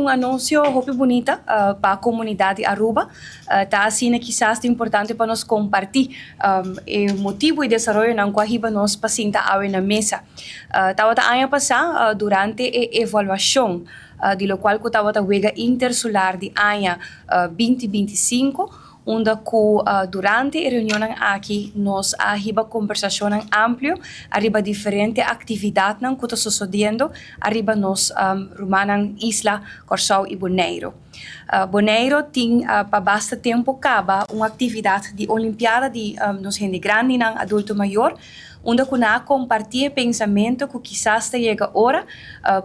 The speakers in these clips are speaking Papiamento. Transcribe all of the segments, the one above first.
Un anuncio hopi bunita pa comunidad di Aruba. Ta asina kisas ta importante pa nos comparti e motibo y desaroyonan cu a hiba nos pa sinta awe na mesa. Tabata aña pasa durante e evaluacion di locual cu tabata Wega Intersular di aña 2025, unda cu durante e reunionnan aki nos a hiba conversacionnan amplio ariba diferente actividadnan cu ta sosodiendo ariba nos rumannan isla Corsou y Boneiro. Boneiro tin pa basta tempo caba un actividad di Olimpiada di nos hende grandinan, adulto mayor, unda cu nan a comparti e pensamento cu kisas ta yega ora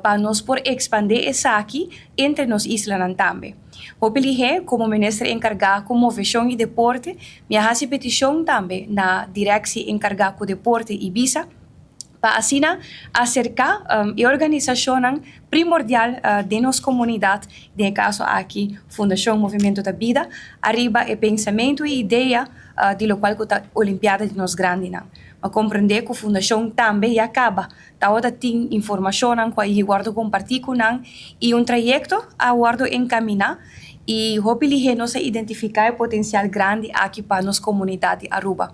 pa nos por expande esaki entre nos islanan tambe. Hopi lihé, komo minister enkargá ku moveshon i deporte, mi a hasi petishon tambe na direksi enkargá ku deporte i bisa pa asina aserká e organisashonnan primordial den nos komunidat, den e kaso aki Fundashon Movimiento ta Bida, ariba e pensamentu i idea di lokual ku ta Olimpiada di nos grandinan. Mi a komprendé ku fundashon tambe ya kaba Tabata tin informashonnan ku a yigi wòrdu kompartí ku nan i un trayekto a wòrdu enkaminá i hopi lihé nos a identifiká e potensial grandi aki pa nos komunidat di Aruba.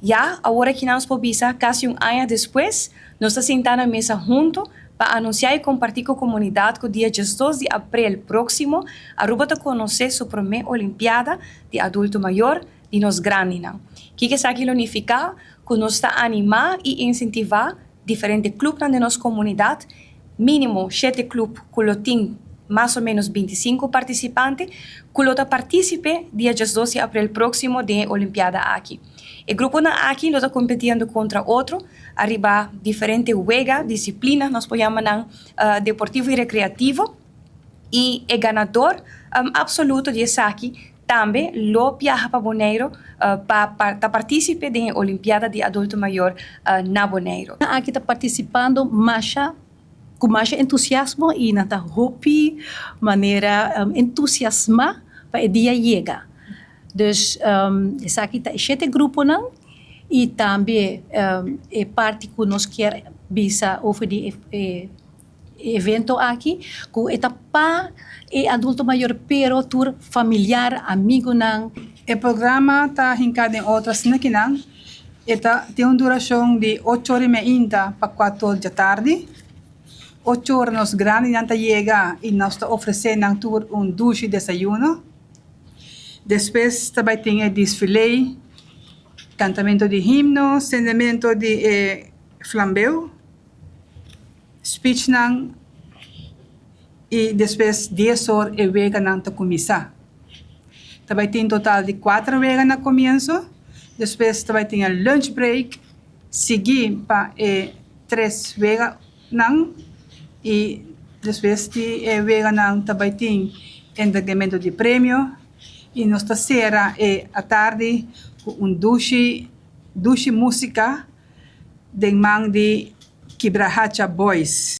Ya awor aki nos por bisa kasi un aña despues nos ta sintá na mesa huntu pa anunsiá i kompartí ku komunidat ku dia 12 di aprel próksimo Aruba ta konosé su promé Olimpiada di Adulto Mayor di nos grandinan. Kiko esaki lo nifiká? Ku nos ta animá i insentivá diferente klupnan den nos komunidat, mínimo shete klup ku lo tin mas o ménos 25 partisipante, ku lo ta partísipe dia 12 di aprel próksimo den e olimpiada aki. E gruponan aki lo ta kompetiendo kontra otro ariba diferente wega, disiplina, nos por yama nan, deportivo i rekreativo, i e ganador apsoluto di esaki tambe lo biaha pa Boneiro pa ta participe den e Olimpiada di Adulto Mayor na Boneiro. Nan aki ta participando masha cu masha entusiasmo y nan ta hopi manera entusiasma pa e dia yega. Dus esaki ta e shete gruponan y tambe e parti cu nos kier bisa over di e E evento aki ku e ta pa e adulto mayor pero tur familiar, amigunan. E programa ta hinká den otro asina kinan e ta tin un durashon di ocho ora i meinta pa kuater or djatardi. Ocho ora nos grandinan ta yega i nos ta ofresé nan tur un dushi desayuno. Despues ta bai tin e disfilé, kantamentu di himno, sendementu di e flambeu. Speechnan y despues 10 or e weganan ta cuminsa. Ta bay tin total di cuater wega na comienso, despues ta bay tin e lunch break sigui pa e tres weganan y despues di e weganan ta bay tin entregamento di premio y nos ta cera e atardi cu un dushi dushi musica den man di Kibrahacha Boys.